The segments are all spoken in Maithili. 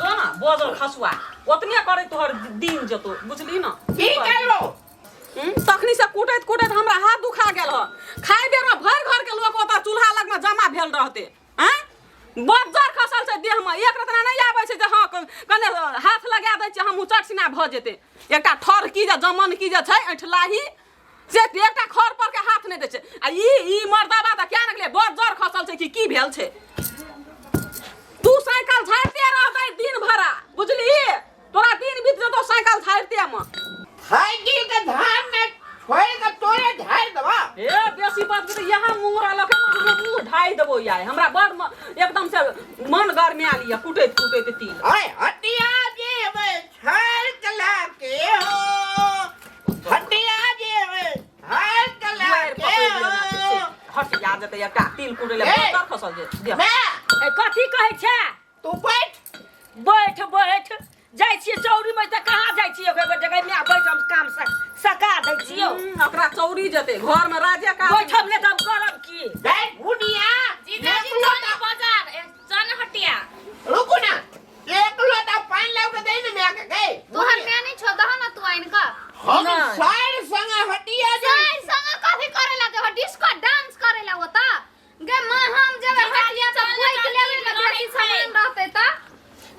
जो ना बजल खसुआ ओतने करे तोहर दिन जेतो बुझली ना की करबो तखनी से कुटैत कुटैत हमरा हाथ दुखा गेल ह खाय बेर में भरि घर के लोग ओतऽ चूल्हा लग में जमा भेल रहते आँय बज्जर खसल छै देह में एक रतना नहि आबै छै जे हँ कने हाथ लगा दै छियै हमहूँ चट सिना भऽ जेतै एकटा ठर की जे जमन की जे छै ऐठलाही से एकटा खर पर के हाथ नहि दै छै आ ई ई मर्दाबा तऽ क्या निकले बज्जर खसल छै कि की भेल छै तू साइकिल झाड़ते रहबै दिन भरा बुझली तोरा दिन बीत जेतौ साइकिल झाड़ते मे साइकिल के धान में छोड़ के तोरे झाड़ देबा ए बेसी बात के यहाँ मुंगरा लके ना हम मुंह ढाई देबो यार हमरा बड़ एकदम से मन गरमे आली कुटैत कुटैत तिल आय हटिया जेबै छाड़ के लाके हो हटिया जेबै छाड़ के दुआरि लाके पकड़ि लेना छै, हो से हट जा जेतै एकटा तिल कुटै ले ए! बड़ खसल जे देह। मैं ए, कथी कहै छै तू बैठ बैठ बैठ जाइ छियै चौरी में तऽ कहाँ जाइ छियै ओकर जगह में बैठ हम काम सका दै छियौ ओकरा चौरी जेतै घर में राजे काज बैठब ने तऽ हम करब की बैठ भुनिया जीजाजी एक लोटा चल ना बाजार चल ना हटिया रुको ना एक लोटा पानी लाव के दे ने मैं के गए तोहर मैं नहीं छो दह ना तू आइन का हम नहीं। सार संग हटिया जे सार संग कथी करे ला देबो डिस्को डांस करे ला होता गे मां हम जेबै हटिया त कोई के लेबै ना बेसी सामान रहतै त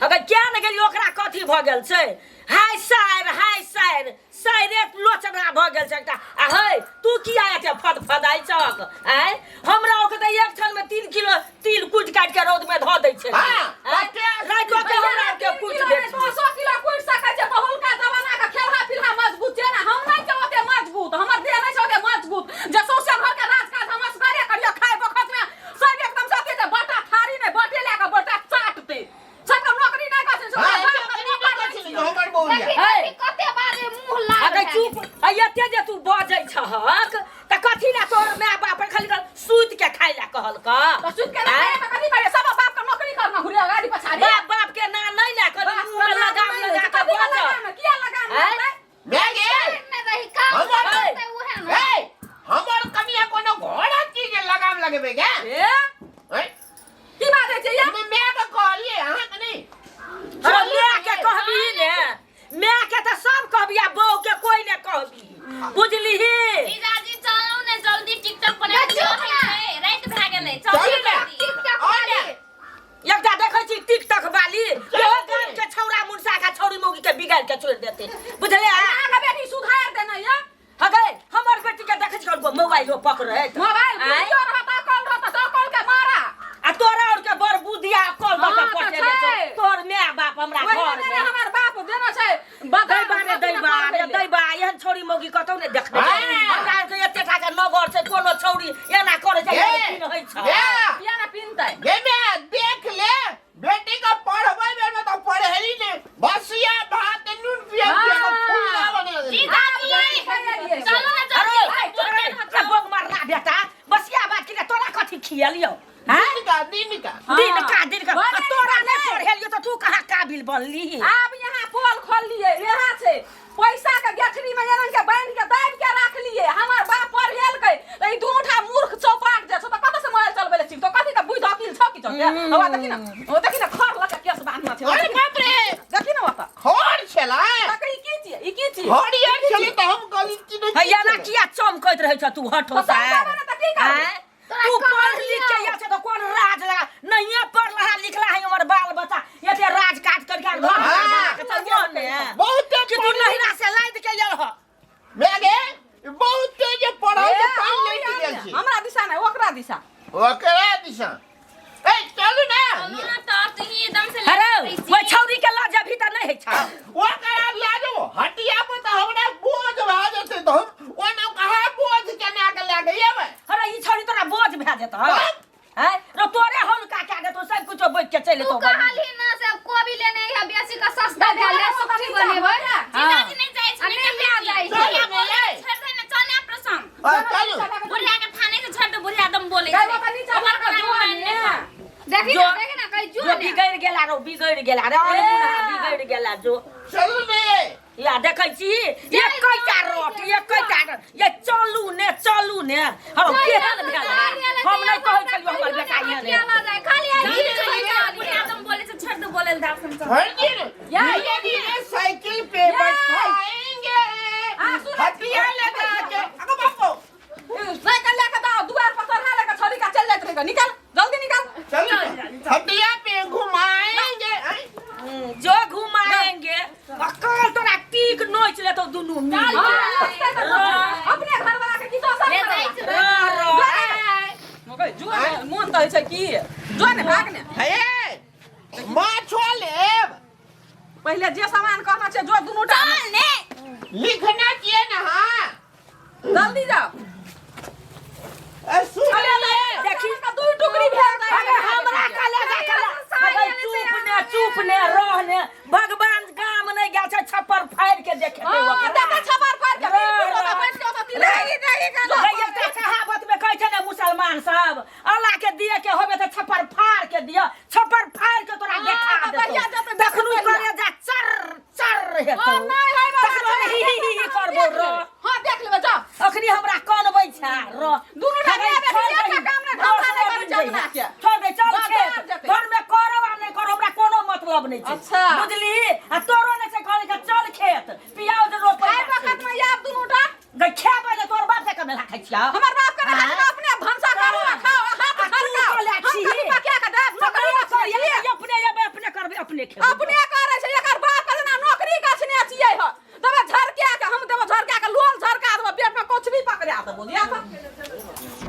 अगर क्या ने गेली ओकरा कथी भऽ गेल छै हाय सार हाय सार साइरे लोचना भऽ गेल छै एकटा आ हे तू किया एते फद फदाइ छक आँय हमरा ओके तऽ एक क्षण में 3 किलो तिल कुटि काटि के रौद में धऽ दै छै हाँ, आँय? रातिो के हमरा के कुटि दे 200 किलो कुटि सकै छै बहुलका जमाना के खेलहा पिलहा मजबूत छै ने हम नहि छै ओते मजबूत हमर देह नहि छै ओते मजबूत जे सौंसे घर के राज काज हम असगरे करियो खाय बखत में सब एकदम से अथी बटा थारी नहि बटे लए के बटा चाटते सबके नौकरी नहि करै छै हाँ, सबके बाप के नौकरी नौकर नहि नहि करै छै, छियै। हमर बौरिया। देखी हे। देखी कते बाजे मुंह लाल अगर भए चुप गेलै। आ एते जे तू बजै छहक तऽ कथी ला तोहर माय बाप खाली सुति के खाय ला कहलक तऽ सुति के नहि खाय तऽ कथी करियै सब बाप के नौकरी करना घुरे गाड़ी पछाड़ी बाप बाप के नाम नहि ले कर बाप मुंह में के नाम लगाम नहि लै लगा छै, के कथी के बज लगाम किया लगाम आँय? लगतै? मैं गे नहि रही काम हमर करतै उहे ने ए हमर कनिया कोनो घोड़ा चीज लगाम लगबे गे ए हैं? की बाजै छै ये मैं मैं के कहलिए अहाँ के नहीं अरे माय के कहबी ने माय के तऽ सब कहबी आ बहू के कोई ने कहबी बुझलिही जीजाजी चलू ने जल्दी टिकटॉक पर चुप ना। राति भए गेलै चलू चलू ने। जल्दी टिकटॉक और वाली। ने। एकटा देखै छी टिकटॉक वाली इहो गाम के छौड़ा मुनसा के छौड़ी मौगी के बिगाड़ के छोड़ि देते बुझलियै अहाँके बेटी सुधार देने ये हगै हमर बेटी के देखै छी कनको मोबाइलो पकड़ैत मोबाइल आँय? बुझियो रहत अकल रहत तऽ अकल के मारा आ तोरा और के बड़ बुधिया अकल दऽ के हाँ, तऽ पठेने छौ छै। तोहर माय बाप हमरा ओहिमे घर नहि मे हमर बाप देने छै दैबा रे दैबा रे दैबा एहन छौड़ी मौगी कतौ नहि देखने हाँ। छियै। हमरा आरके एते टा के नगर छै कोनो छौड़ी एना करै छै ए, एना पिन्है छै ए, किया ने पिनतै गे मैं देख ले बेटी का पढ़बै बेर में तो पढ़ेली ने बसिया भात नून पिया पिया के फुल्ला बना देली जीजाजी चलू ने अरे जल्दी अरे बोग मारना बेटा बसिया बात के तोरा कथी खियलियौ हैं दिन का दिन का दिन का दिन का बने आ तोरा नहीं नहि पढ़ेलियौ तऽ तू कहाँ काबिल बनली आब यहाँ पोल खोल लिए यहाँ छै पैसा के गेठरी में एरन के बांध के दाबि के राख लिए हमर बाप पढ़ेलकै तऽ ई दुनू ठा मूर्ख चौपाट जे छौ तऽ कतऽ से मोबाइल चलबै ले सीखतौ कथी के बुझि अकिल छौ की छौ हवा देखी ना ओ देखी ना खर लऽ के केस बांधना छै अरे बाप रे देखी ना ओतऽ खर छला तऽ ई की छियै ई की छियै हरियर छले तऽ हम कहली कि नहि है एना किया चमकैत रहै छ तू हटो तऽ चमकेबै ने तऽ की करबै? आँय? तू पढ़ लिख के या छै तऽ कोन राज लगा नहिये पढ़लहा लिखला है हमर बाल बच्चा एते राज काज करके घर हाँ। बना के चल ने बहुत कि तू नहिरा से लाद के आयल ह मैं गे बहुत जे पढ़ल ए, के पानि और लैत गेल छी हमरा दिशा नहि ओकरा दिशा ओकरा दिशा ए चलू ना चलू ना तऽ तू ही एकदम से अरे ओइ छौरी के लऽ जेबही तऽ नहि होइ छौ ओकरा लए जाओ हटिया पर तऽ हमरा बोझ भए जेतै तऽ हम ओना कहाँ बोझ केना के लए के एबै अरे ई छौरी तोरा बोझ भए जेतौ हैं रो तोरे हौलका कए देतौ सब कुछो बैठ के चलि तू एतौ कहलही ना से अब कोबी लेने है बेसी का सस्ता भेल है सुखी बनेबै जीजाजी नहीं जाइ छै आ नहि लए जाइ छै। बुढ़िया बोले छोड़ दे ना चल ना प्रसंग आ, चलू बुढ़िया के थाने से छोड़ दे बुढ़िया दम बोले गई ओकर नीचा ओकर भऽ कऽ नाम जो मान ने। ले। देखी जो- ना देखी ना कहीं जो जो ने बिगड़ि गेला रो बिगड़ि गेला रे अनगुना बिगड़ि गेला जो चलू ने या देखै छी एकैटा रोट एकैटा रोट ये चलू ने चलू ने हम केहन भेल हम नहि कहै छलियौ हमर बेटा एहन हटिया लऽ जाय खाली आई चल, चल, चल, बुढ़िया दम बोले से छोड़ दे बोले दर्शन चल। छोड़ दिए ना। या, धीरे धीरे साइकिल पे या। बैठाएंगे आ, सुन। हथिया लगा के अगो बापो साइकिल लेके दाओ दुआर पर चढ़ा लेके छोड़ी का चल जाइत रहेगा निकल जल्दी निकल चल हटिया पे घुमाएंगे आय। जो घुमाएंगे अकल तोरा टीक नोच लेतो दुनू मिल हाँ, अपने घर वाला के की दोसर ले घर जाइ वाला? छी। रह रह मकई जो ने मोन तऽ होइ छै की जो ने भाग ने हे माछो लेब पहिले जे सामान कहना छै जो दुनू टा चल ने लिखना चाहिए ना हाँ जल्दी जाओ ए, सुन ले देखी दू टुकड़ी भेल जाय अरे हमरा कलेजा कला अरे चुप ने चुप ने रह ने भगवान गाम नहि गेल छै छप्पर फाड़ि के देखेतै हां ओकरा देखै छबर फाड़ के रह, बिल्कुल ओतऽ रह। बैठ के ओतऽ तिल रह, गई एकटा कहावत में कहै छै ने मुसलमान सब अल्लाह के दिए के होबे तऽ छप्पर फाड़ के दिअ छप्पर फाड़ के तोरा हाँ, देखा तऽ कहिया देतौ जेतै, तखनु कहिया? कलेजा चर चर हेतौ हां नहि है बाबा तखनो हम ही ही ही ही करबौ रह हां देख लेबै जाओ अखनी हमरा कनबै छै रह दुनू टा अरे माय बेटी छोड़ एकटा दही। काम नहि, धंधा नहि करै छै छोड़ अपना के। छोड़ दे चल बाजार खेत जेतै। घर में करो आ नहि करो हमरा कोनो मतलब नहि छै अच्छा। बुझली आ तोरो नहि छै कहै के चल खेत पियाज रोपै खाय वखत में आब दुनू टा गै खेबै ने तोर बाप के कमेला खाइ छिया हमर बाप के नहीं खाइ अपने भनसा करू आ खाओ आ हाथ आ तू खड़काओ कऽ ले हम छी। कथी पकिया के देब नौकरी में अपने छियै। अपने अपने करबै अपने खेबै अपने